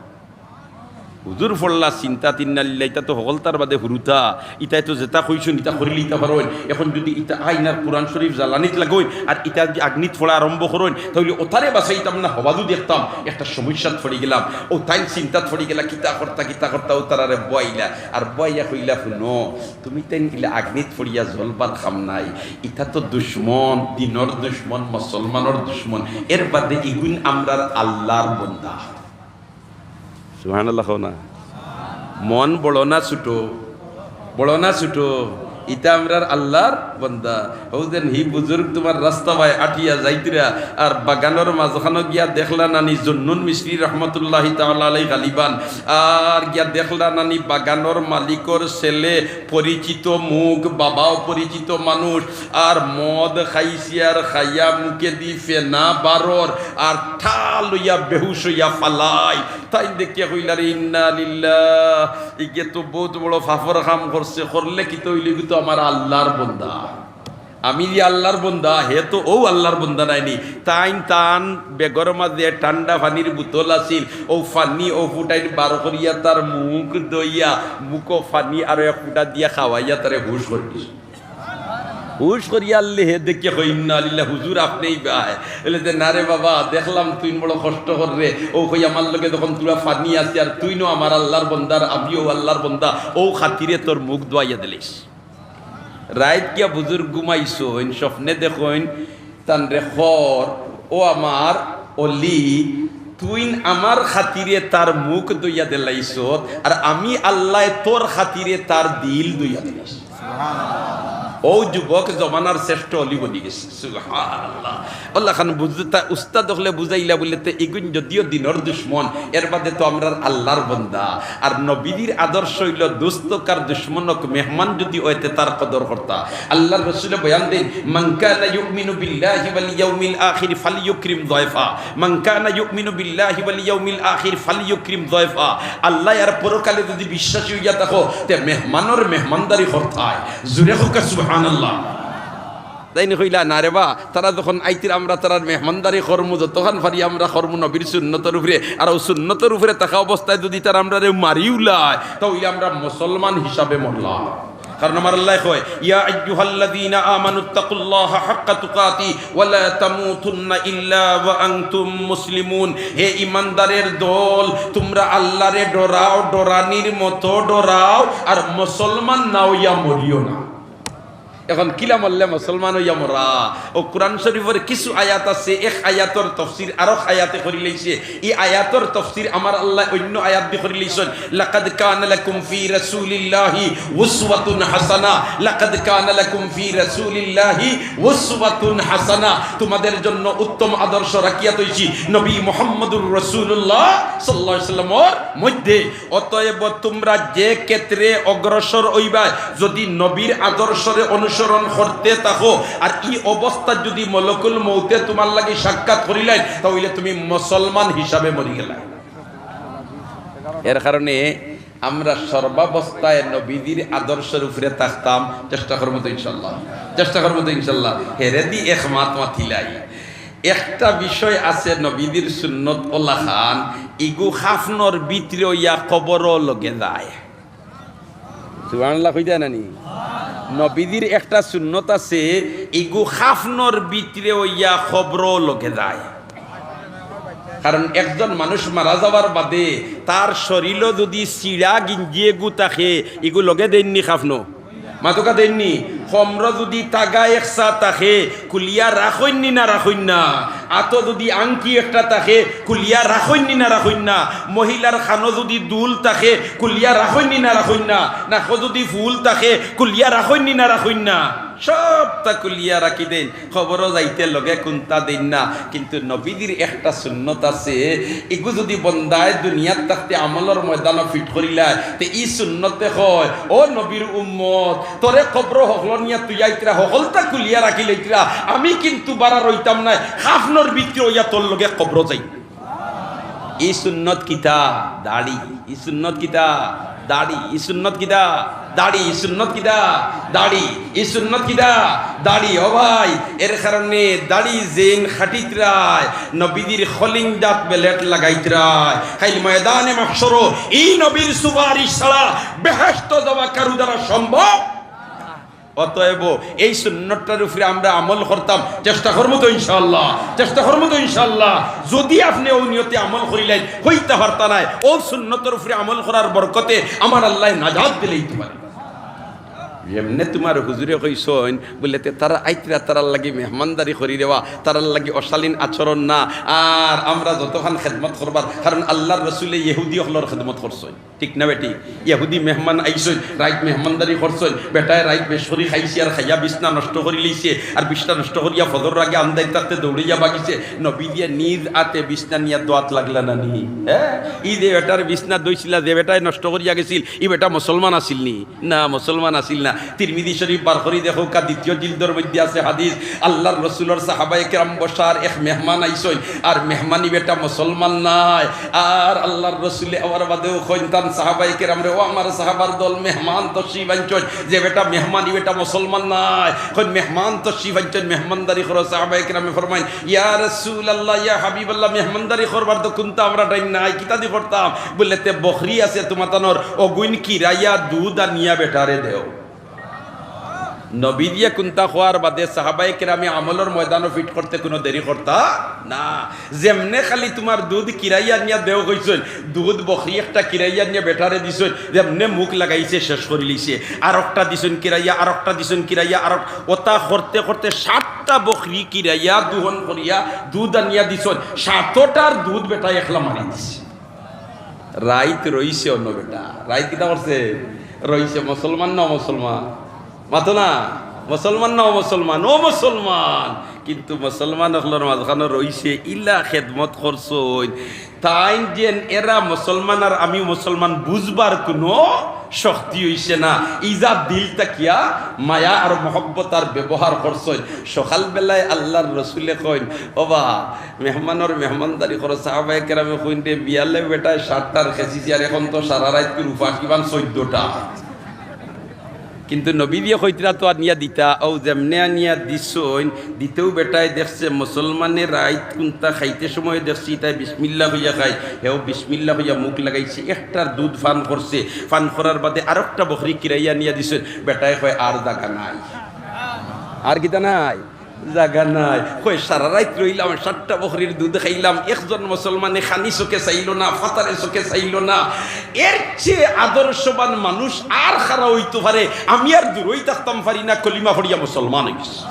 হুজুর পড়লা চিন্তাত, ইন্না লিল্লাহ, ইতা তো হকলতার বাদে হুরুতা, ইতায় তো যেতা কইছইন, ইতা করিলিতা পারইন। এখন যুদি ইতা আইন আর কোরআন শরীফ জ্বালানিত লাগইন, আর ইতা যুদি আগ্নিত পড়া আরম্ভ করইন, তা অইলে অতারে বাঁচাইতাম না, হবাজু দেখতাম, একটা সমস্যাত পড়ি গেলাম। অউ তাইন চিন্তাত পড়ি গেলা, কিতা করতা, কিতা করতা, অউ তারারে বওয়াইলা, আর বওয়াইয়া কইলা, "হুনো, তুমিতাইন ইলা আগ্নিত পড়িয়া জ্বলবার কাম নাই, ইতা তো দুশমন, দিনর দুশমন, মুসলমানর দুশমন, এর বাদে ইগুইন আমরার আল্লার বন্দা।" সুবহানাল্লাহ কও না। মন বড় না ছোট? বড় না ছোট? ইতা আমরার আল্লার বন্দা। অউ যেন হি বুজুর্গ তুমার রাস্তা বায় আটিয়া যাইতরা, আর বাগানর মাঝখানো গিয়া দেখলা নানি জুন্নুন মিসরি রহমতুল্লাহি তাআলা আলাই গালিবান, আর গিয়া দেখলা নানি বাগানর মালিকর ছেলে, পরিচিত মুখ, বাবাও পরিচিত মানুষ, আর মদ খাইছে আর খাইয়া মুখেদি ফেনা বারর, আর ঠাল অইয়া বেহুশ অইয়া ফালাই। তাইন দেখিয়া কইলা রে, "ইন্না লিল্লাহ, ইগে তো বউত বড় ফাফর কাম করছে, করলে কিতা অইলো, ইগু তো আমার আল্লার বন্দা। আমি যে আল্লার বন্দা, হে তো অউ আল্লার বন্দা নায়নি।" তাইন তান বেগর মাঝে ঠান্ডা পানির বোতল আছিল, অউ পানি অউ ফুটাইন বার করিয়া তার মুখ ধইয়া, মুখো পানি আরো এক ফুটা দিয়া খাওয়াইয়া তারে হুশ করি দিছে। হুশ করিয়া আল্লে হে দেখিয়া কয়, "ইন্না লিল্লাহ, হুজুর আপনেই বায়।" বলে যে, "না রে বাবা, দেখলাম তুইন বড় কষ্ট কররে, অউ কই আমার লগে যখন থুড়া পানি আছে, আর তুইনও আমার আল্লার বন্দা, আর আমিও আল্লার বন্দা, অউ খাতিরে তোর মুখ ধুয়াইয়া দিলাইছি।" রাইত গিয়া বুজুর্গ ঘুমাইছইন, স্বপ্নে দেখইন, তানরে কর, "ও আমার অলি, তুইন আমার খাতিরে তার মুখ ধইয়া দিলাইছত, আর আমি আল্লায় তোর খাতিরে তার দিল ধইয়া দিলাইছি।" অউ যুবক জমানার শ্রেষ্ঠ অলি বনি গেছে। সুবহানাল্লাহ। অলাখান বুঝতা, উস্তাদ অকলে বুঝাইলা বুলে তে ইগুইন যদিও দিনর দুশমন, এর বাদে তো আমরার আল্লার বন্দা। আর নবীজির আদর্শ অইলো, দুস্ত অউক আর দুশমন অউক, মেহমান যুদি অয় তে তার কদর করতা। আল্লার রসুলে বয়ান দেইন, "মান কানা ইউমিনু বিল্লাহি ওয়াল ইয়াউমিল আখিরি ফালইউকরিম যায়ফা। মান কানা ইউমিনু বিল্লাহি ওয়াল ইয়াউমিল আখিরি ফালইউকরিম যায়ফা।" আল্লাহ আর পরকালে যুদি বিশ্বাসী অইয়া থাকো, তে মেহমানর মেহমানদারি করতায়। জুরে কউক্কা সুবহানাল্লাহ। তাইন কইলা, "না রে বা, তারা যখন আইতরা আমরা তারার মেহমানদারি করমু, যতখান পারি আমরা করমু নবীর সুন্নতর উপরে, আর অউ সুন্নতর উপরে থাকা অবস্থায় যুদি তারা আমরারে মারিউলায়, তা অইলে আমরা মুসলমান হিসাবে মরলাম।" কারণ আমার আল্লায় কয়, "ইয়া আইয়ুহাল্লাযীনা আমানুত্তাকুল্লাহা হাক্কা তুকাতিহি ওয়া লা তামুতুন্না ইল্লা ওয়া আনতুম মুসলিমুন।" হে ইমানদারের দল, তুমরা আল্লারে ডরাও, ডরানির মতো ডরাও, আর মুসলমান না অইয়া মরিও না। এখন কিলা মরলে মুসলমান অইয়া মরা? অউ কোরআন শরীফর কিছু আয়াত আছে, এক আয়াতর তফসির আরক আয়াতে করিলাইছে। ই আয়াতর তফসির আমার আল্লায় অইন্য আয়াত দি করিলাইছইন, "লাকাদ কানা লাকুম ফি রাসূলিল্লাহি উসওয়াতুন হাসানা, লাকাদ কানা লাকুম ফি রাসূলিল্লাহি উসওয়াতুন হাসানা।" তুমাদের জন্য উত্তম আদর্শ রাখিয়া থইছি নবী মুহাম্মদুর রাসূলুল্লাহ সাল্লাল্লাহু আলাইহি ওয়াসাল্লামর মধ্যে। অতএব তুমরা যে ক্ষেত্রে অগ্রসর অইবায়, যুদি নবীর আদর্শরে অনুসরণ করতে থাকো, আর ই অবস্থাত যুদি মলকুল মউতে তুমার লাগি সাক্ষাৎ করিলাইন, তা অইলে তুমি মুসলমান হিসাবে মরি গেলায়। এর কারণে আমরা সর্বাবস্থায় নবীজির আদর্শর উপরে থাকতাম, চেষ্টা করমু তো ইনশাআল্লাহ, চেষ্টা করমু তো ইনশাআল্লাহ। হেরেদি এক মাত মাতিলাই। একটা বিষয় আছে নবীজির সুন্নত অলাখান, ইগু কাফনর ভিতরে অইয়া কবরও লগে যায়। সুবহানাল্লাহ কইতা নানি? নবীজির একটা সুন্নত আছে, ইগু কাফনর ভিতরে অইয়া কবরও লগে যায়। কারণ একজন মানুষ মারা যাওয়ার বাদে তার শরীলো যুদি ছিড়া গিঞ্জি এগু থাকে, ইগু লগে দেইননি কাফনো? মাতকা দেইননি? কমরো যুদি তাগা একসা থাকে, খুলিয়া রাখইননি না রাখইন না? আতো যুদি আংটি একটা থাকে, খুলিয়া রাখইননি না রাখইন না? মহিলার কানো যুদি দুল থাকে, খুলিয়া রাখইননি না রাখইন না? নাকো যুদি ফুল থাকে, খুলিয়া রাখইননি না রাখইন না? সবতা খুলিয়া রাখি দেইন। কবরো যাইতে লগে কুন্তা দেইন না, কিন্তু নবীজির একটা সুন্নত আছে, ইগু যুদি বন্দায় দুনিয়াত থাকতে আমলর ময়দানো ফিট করিলায়, তে ই সুন্নতে কয়, "ও নবীর উম্মত, তোরে কবরো হকল নিয়া তুই আইতরা, হকলতা খুলিয়া রাখিলাইতরা, আমি কিন্তু বারা রইতাম নায়, কাফনর ভিতরে অইয়া তোর লগে কবরো যাই।" ই সুন্নত কিতা? দাড়ি। ই সুন্নত কিতা? দাড়ি। ই সুন্নত কিতা? দাড়ি। ই সুন্নত কিতা? দাড়ি। ই সুন্নত কিতা? দাড়ি। ও ভাই, এর কারণে দাড়ি যেইন কাটিতরায়, নবীজির কলিজাত বেলেট লাগাইতরায়, কাইল ময়দানে মাহশরো ই নবীর সুপারিশ ছাড়া বেহেশতো যাওয়া কারু দ্বারা সম্ভব অতএব এই সুন্নতটার উপরে আমরা আমল করতাম, চেষ্টা করমু তো ইনশাআল্লাহ, চেষ্টা করমু তো ইনশাআল্লাহ। যুদি আপনে অউ নিয়তে আমল করিলাইন, অইতা পারতা নায়, অউ সুন্নতর উপরে আমল করার বরকতে আমার আল্লায় নাজাত দিলাইতা পারে। এমনে তুমার হুজুরে কইছইন বুলে, তে তারা আইতরা, তারার লাগি মেহমানদারি করি রেবা, তারার লাগি অশালীন আচরণ না। আর আমরা যতখান খেদমত করবার, কারণ আল্লার রসুলে ইহুদি অকলর খেদমত করছইন, ঠিক না বেটি? ইহুদি মেহমান আইছইন, রাইত মেহমানদারি করছইন, বেটায় রাইত বেশ করি খাইছে আর খাইয়া বিছনা নষ্ট করি লইছে, আর বিছনা নষ্ট করিয়া ফজরর আগে আন্দাইর থাকতে দৌড়াইয়া বাগিছে। নবীজিয়ে নিজ আতে বিছনা নিয়া দোয়াত লাগলা না নি? হ্যাঁ, ই যে বেটার বিছনা দইছিলা, যে বেটায় নষ্ট করিয়া গেছিল, ই বেটা মুসলমান আছিল নি? না, মুসলমান আছিল না। তিরমিজি শরীফ বার করি দেখউক্কা, দ্বিতীয় জিলদর মধ্যে আছে হাদিস, আল্লার রসুলর সাহাবায়ে কেরাম বসার, এক মেহমান আইছইন, আর মেহমানি বেটা মুসলমান নায়। আর আল্লার রসুলে আবার বাদেও কইন তান সাহাবায়ে কেরামরে, "ও আমার সাহাবার দল, মেহমান তশরিফ আনছইন, যে বেটা মেহমানি বেটা মুসলমান নায়।" কইন, "মেহমান তশরিফ আনছইন, মেহমানদারি করো।" সাহাবায়ে কেরামে ফরমাইন, "ইয়া রাসূলুল্লাহ, ইয়া হাবিবাল্লাহ, মেহমানদারি করবার তো কুন্তা আমরার টাইম নাই, কিতা দি করতাম?" বুলে, "তে বকরি আছে তুমাতানোর, অগুইন কিরাইয়া দুধ আনিয়া বেটারে দেও।" নবীজিয়ে কুন্তা কওয়ার বাদে সাহাবায়ে কেরামে আমলর ময়দানো ফিট করতে কুনু দেরি করতা না। যেমনে খালি তুমার দুধ কিরাইয়া আনিয়া দেও কইছইন, দুধ বকরি একটা কিরাইয়া আনিয়া বেটারে দিছইন, যেমনে মুখ লাগাইছে শেষ করি লইছে। আরকটা দিছইন কিরাইয়া, আরকটা দিছইন কিরাইয়া, আরক-, ওটা করতে করতে সাতটা বকরি কিরাইয়া, দুহন করিয়া দুধ আনিয়া দিছইন, সাতটার দুধ বেটায় একলা মারি দিছে। রাইত রইছে অনো বেটা। রাইত কিতা করছে? রইছে। মুসলমান না অমুসলমান? মাতো না। মুসলমান না অমুসলমান? অমুসলমান। কিন্তু মুসলমান অকলর মাঝখানো রইছে, ইলা খেদমত করছইন। তাইন যেন এরা মুসলমান আর আমি মুসলমান বুঝবার কুনু শক্তি অইছে না। ইজা দিল থাকিয়া মায়া আর মহব্বত আর ব্যবহার করছইন। সকালবেলায় আল্লার রসুলে কইন, "ওবা, মেহমানর মেহমানদারি করো।" সাহাবায়ে কেরামে কইন, "রে, বিয়ালে বেটায় সাতটার খেছিছি, আর এখন তো সারা রাইত করে উপাস, কিমান চৈদ্দটা।" কিন্তু নবীজিয়ে কইতরা তো আনিয়া দিতা, অউ যেমনে আনিয়া দিছইন, দিতেউ বেটায় দেখছে মুসলমানে রাইত কুন্তা খাইতে সময় দেখছে, ইতায় বিসমিল্লা কইয়া খায়, হেও বিসমিল্লা কইয়া মুখ লাগাইছে, একটার দুধ পান করছে, পান করার বাদে আরকটা বকরি কিরাইয়া আনিয়া দিছইন, বেটায় কয়, "আর জাগা নাই।" আর কিতা নাই? জাগা নাই। কয়, "সারা রাইত রইলাম, সাতটা বকরির দুধ খাইলাম, একজন মুসলমানে খানি চোখে চাইলো না, ফাতারে চোখে চাইলো না। এর চেয়ে আদর্শবান মানুষ আর কারা অইতো পারে? আমি আর দূরই থাকতাম পারি না, কলিমা পড়িয়া মুসলমান অইগেছি।"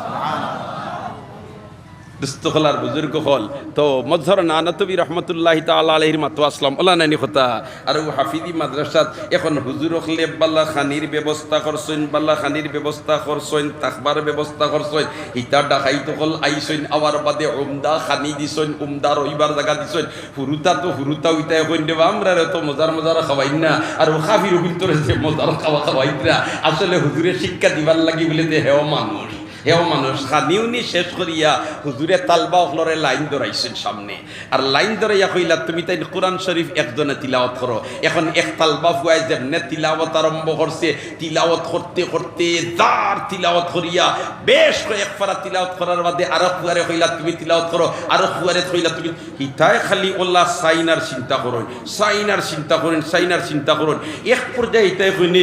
দুস্ত অকল আর বুজুর্গ অকল, তো মজহর নানতবী রহমতুল্লাহি তাআলা আলাইহির মাতো আছলাম, অলা নানি কথা। আর অউ হাফিজি মাদ্রাসাত এখন হুজুর অকলে বালা খানির ব্যবস্থা করছইন, বালা খানির ব্যবস্থা করছইন, থাকবার ব্যবস্থা করছইন। হিতা ডাকাইত অকল আইছইন, আওয়ার বাদে উমদা খানি দিছইন, উমদা রইবার জাগা দিছইন। হুরুতা তো হুরুতা অইতা, এখন দেবা আমরারে তো মজার মজার খাওয়াইন না। আর অউ কাফির অকলতরে যে মজার খাওয়া খাওয়াইতরা, আসলে হুজুরে শিক্ষা দিবার লাগি বুলে তে হেও মানুষ। হেও মানুষ, খানি উনি শেষ করিয়া হুজুরে তালবা অকলরে লাইন ধরাইছইন সামনে। আর লাইন ধরাইয়া কইলা, "তুমি তাইন কোরআন শরীফ একজনে তিলাওয়াত করো।" এখন এক তালবা ফুয়ায় যেমনে তিলাওয়াত আরম্ভ করছে, তিলাওয়াত করতে করতে যার তিলাওয়াত করিয়া বেশ কয়েক পারা তিলাওয়াত করার বাদে আরক ফুয়ারে কইলা, "তুমি তিলাওয়াত করো।" আরক ফুয়ারে কইলা, "তুমি।" হিতায় খালি অলা চাইন আর চিন্তা করইন, চাইন আর চিন্তা করইন, চাইন আর চিন্তা করইন। এক পর্যায়ে হিতায় কইন,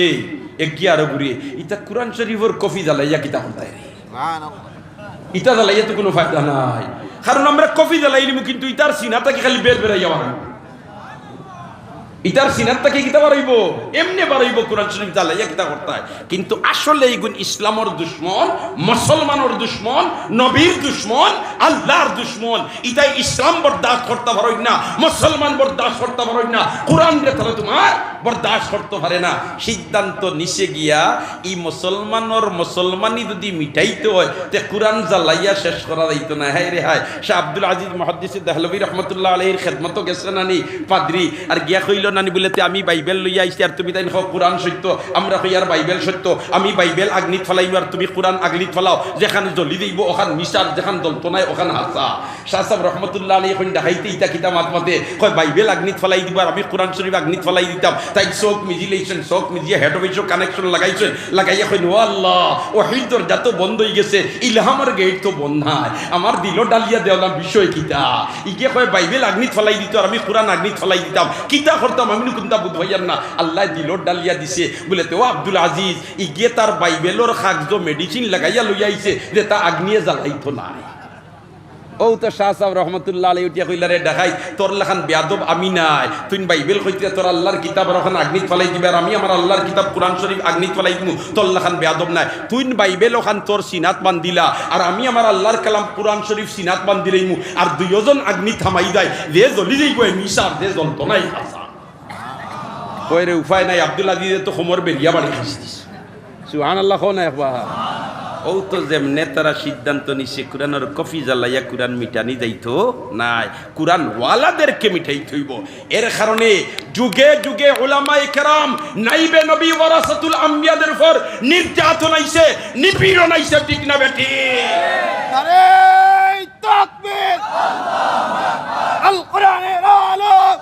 এগিয়ে আরো ঘুরিয়ে, "ইতা কোরআন শরীফর কপি জ্বালাইয়া কিতা করতায় রে?" ইতা জ্বালাইয়া তো কুনু ফায়দা নাই। কারণ আমরা কপি জ্বালাইলিমু, কিন্তু ইতার সিনা থাকি খালি বের বেরাইয়া বারইবো। ইতার সিনার থাকি কিতা বারইবো? এমনে বারইবো, কোরআন শরীফ জ্বালাইয়া কিতা করতায়? কিন্তু আসলে ইগুন ইসলামর দুশমন, মুসলমানর দুশমন, নবীর দুশমন, আল্লার দুশমন। ইতায় ইসলাম বরদাস্ত করতা পারইন না, মুসলমান বরদাস্ত করতা পারইন না, কোরআনরে তারা তুমার বরদাস্ত করতা পারে না। সিদ্ধান্ত নিছে গিয়া ই মুসলমানর মুসলমানি যুদি মিটাইতে অয়, তে কুরআন জ্বালাইয়া শেষ করা যাইতো নায়। হায় রে হায়, শাহ আব্দুল আজিজ মুহাদ্দিসে দেহলভী রহমতুল্লাহ আলাইহির খেদমতো গেছে না নি পাদ্রি, আর গিয়া কইলো না নি বুলে, "তে আমি বাইবেল লইয়া আইছি আর তুমি তাইন কও কুরআন সত্য, আমরা কই আর বাইবেল সত্য, আমি বাইবেল আগ্নিত ফালাইমু আর তুমি কুরআন আগ্নিত ফালাও, যেখান জ্বলি যাইবো অখান মিছা, যেখান জ্বলতো নায় অখান হাছা।" শাহ সাব রহমতুল্লাহ আলাইহি কইন, "ডাকাইতে ইতা কিতা মাত মাতে?" কয়, "বাইবেল আগ্নিত ফালাই দিবা আর আমি কুরআন শরীফ আগ্নিত ফালাই দিতাম।" তাইন চউখ মিজিলাইছইন, চউখ মিজিয়া হেড অফিসো কানেকশন লাগাইছইন, লাগাইয়া কইন, "ও আল্লাহ, ওহির দরজা তো বন্ধ অইগেছে, ইলহামর গেইট তো বন্ধ নায়, আমার দিলো ডালিয়া দেওলা বিষয় কিতা?" ইগে কয়, "বাইবেল আগ্নিত ফালাই দিতো আর আমি কুরআন আগ্নিত ফালাই দিতাম, কিতা করতাম আমি নু কুন্তা বুঝ পাইয়ার না, আল্লায় দিলো ডালিয়া দিছে।" বুলে, "তে ও আব্দুল আজিজ, ইগে তার বাইবেলর কাগজো মেডিসিন লাগাইয়া লইয়া আইছে, যেতা আগ্নিয়ে জ্বালাইতো নায়।" অউ তো শাহ সাব রহমতুল্লাহ আলাইহি উঠিয়া কইলা, "রে ডাকাইত, তোর লাখান বেয়াদব আমি নায়। তুইন বাইবেল কইতে তোর আল্লার কিতাব আর অখান আগ্নিত ফালাই দিবে, আর আমি আমার আল্লার কিতাব কুরআন শরীফ আগ্নিত ফালাই দিমু, তোর লাখান বেয়াদব নায়। তুইন বাইবেল অখান তোর সিনাত বান্ধিলা, আর আমি আমার আল্লার কালাম কুরআন শরীফ সিনাত বান্ধিলাইমু, আর দুইওজন আগ্নিত হামাই যায়, যে জ্বলি যাইবো এ মিশা, আর যে জ্বলতো নায় হাছা।" কয় রে, উপায় নাই, আব্দুল আজিজে তো কোমর বেরিয়া বাড়ি খাইছে দিছে। সুবহানাল্লাহ কও না একবার। অউ তো যেমনে তারা সিদ্ধান্ত নিছে কুরআনর কপি জ্বালাইয়া কুরআন মিটানি যাইতো নায়, কুরআন ওয়ালাদেরকে মিটাইতে অইবো। এর কারণে যুগে যুগে উলামায়ে কেরাম, নাইবে নবী, ওয়ারাসাতুল আম্বিয়াদের উপর নির্যাতন আইছে, নিপীড়ন আইছে, ঠিক না বেঠিক? নারে তাকবীর! আল কোরআনের আলো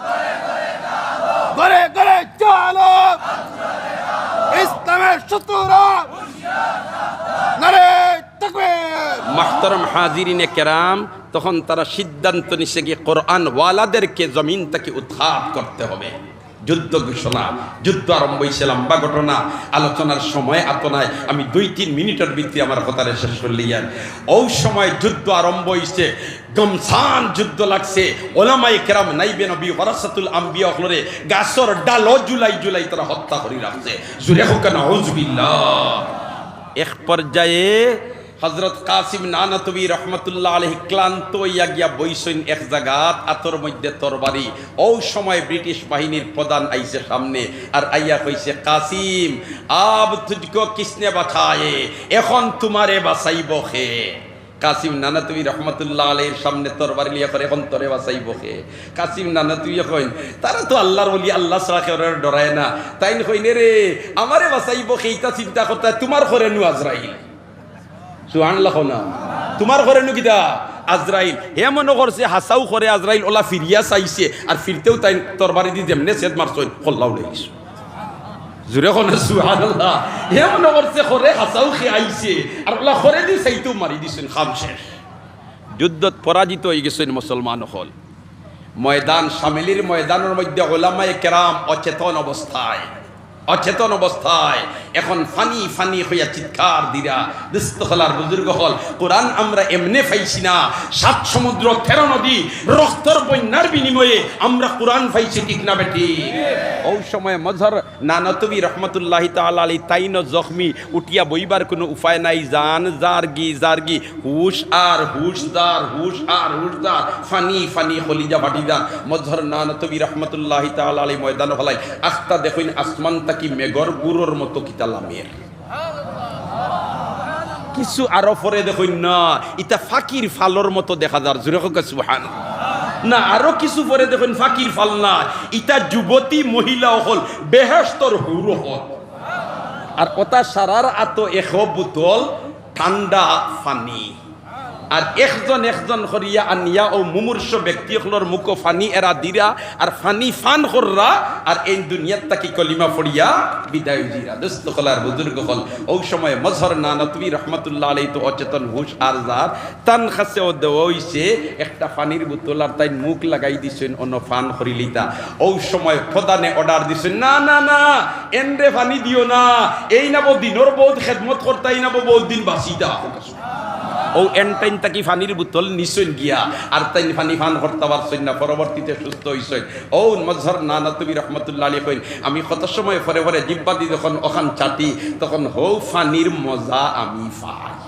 ঘরে ঘরে চলো, ইসলামের শত্রুরা। নারে তাকবীর! মুহতারাম হাজিরিনে কেরাম, তখন তারা সিদ্ধান্ত নিছে কি কোরআন ওয়ালাদেরকে জমিন থাকি উৎখাত করতে হবে। যুদ্ধ ঘোষণা, যুদ্ধ আরম্ভ অইছে, লম্বা ঘটনা, আলোচনার সময় আতো নাই। আমি দুই তিন মিনিটর ভিতরে আমার কথাটা শেষ করিলিয়ার। অউ সময় যুদ্ধ আরম্ভ অইছে, ঘমসান যুদ্ধ লাগছে। ওলামায়ে কেরাম, নাইবে নবী, ওয়ারাসাতুল আম্বিয়া অকলরে গাছর ডালো ঝুলাই ঝুলাই তারা হত্যা করি রাখছে। জুরে কউক্কা নাউজুবিল্লাহ। এক পর্যায়ে হযরত কাসিম নানতবী রহমতুল্লাহ আলাইহি ক্লান্ত অইয়া গিয়া বইছইন এক জাগাত, আতর মধ্যে তরবারি। অউ সময় ব্রিটিশ বাহিনীর প্রধান আইছে সামনে, আর আইয়া কইছে, "কাসিম, আব তুঝকো কিসনে বাচায়ে? এখন তুমারে বাচাইবো কে?" কাসিম নানতবী রহমতুল্লাহ আলাইহির সামনে তরবারি লইয়া কয়, "এখন তোরে বাচাইবো কে?" কাসিম নানতবী কইন, "তারা তো আল্লার ওলি, আল্লা ছাড়া কেউরে ডরায় না।" তাইন কইন, "এরে, আমারে বাচাইবো কে, ইতা চিন্তা করতায়, তুমার ঘরে নু আজরাইল।" সুবহানাল্লাহ কও না। তুমার ঘরে নু কিতা? আজরাইল। হে মনো করছে হাছাউ ঘরে আজরাইল, অলা ফিরিয়া চাইছে, আর ফিরতেউ তাইন তরবারিদি যেমনে ছেদ মারছইন, কল্লা উড়াই গেছে। জুরে কও না সুবহানাল্লাহ। হে মনো করছে ঘরে হাছাউ কে আইছে, আর অলা ঘরেদি চাইতেউ মারি দিছইন, কাম শেষ। যুদ্ধত পরাজিত অইগেছইন মুসলমান অকল। ময়দান, শামিলির ময়দানর মধ্যে ওলামায়ে কেরাম অচেতন অবস্থায়, অচেতন অবস্থায় এখন ফানি ফানি কইয়া চিৎকার দিরা। দোস্ত অকল আর বুজুর্গ অকল, কোরআন আমরা এমনে পাইছি না, সাত সমুদ্র তেরো নদী, রক্তর বন্যার বিনিময়ে আমরা কোরআন পাইছি, ঠিক না বেঠিক? অউ সময় মজহর নানতবী রহমতুল্লাহি তাআলা আলাইহি তাইনও জখমি, উঠিয়া বইবার কুনু উপায় নাই, জান যারগি যারগি, হুশ আর হুশ যার, হুশ আর হুশ যার, ফানি ফানি কলিজা ফাটি যার। মজহর নানতবী রহমতুল্লাহি তাআলা আলাইহি ময়দানো ফালাই, আখতা দেখইন আসমান থাকি মেঘর গুড়র মতো কিতা লামের। কিছু আরো পরে দেখইন না, ইতা ফাকির ফালর মতো দেখা যার। জুরে কউক্কা সুবহান। না, আরো কিছু পরে দেখইন ফাকির ফাল না, ইতা যুবতী মহিলা অকল, বেহেশতর হুর অকল। আর অতা সারার আতো একো বোতল ঠান্ডা ফানি। আর একজন একজন করিয়া আনিয়া অউ মুমূর্ষ ব্যক্তি অকলর মুখো ফানি এরা দিরা, আর ফানি ফান কররা, আর এইন দুনিয়াত থাকি কলিমা পড়িয়া বিদায় অইযিরা। দোস্ত অকল আর বুজুর্গ অকল, অউ সময় মজহর নানতবী রহমতুল্লাহ আলাইহি তো অচেতন, হুশ আর যার, তান কাছেও দেওয়া অইছে একটা ফানির বোতল, আর তাইন মুখ লাগাই দিছইন অনো ফান করিলিতা। অউ সময় প্রধানে order দিছইন, "না, না, না, এনরে ফানি দিও না, এইন আবো দিনর বউত খেদমত করতা, এইন আবো বউত দিন বাঁচিতা।" অউ এন তাইন থাকি ফানির বোতল নিছইন গিয়া, আর তাইন ফানি ফান করতা পারছইন না, পরবর্তীতে সুস্থ অইছইন। অউ মজহর নানতবী রহমতুল্লাহ আলাইহি কইন, "আমি কত সময় পরে পরে জিব্বাদি যখন অখান চাটি, তখন হউ ফানির মজা আমি পাই।"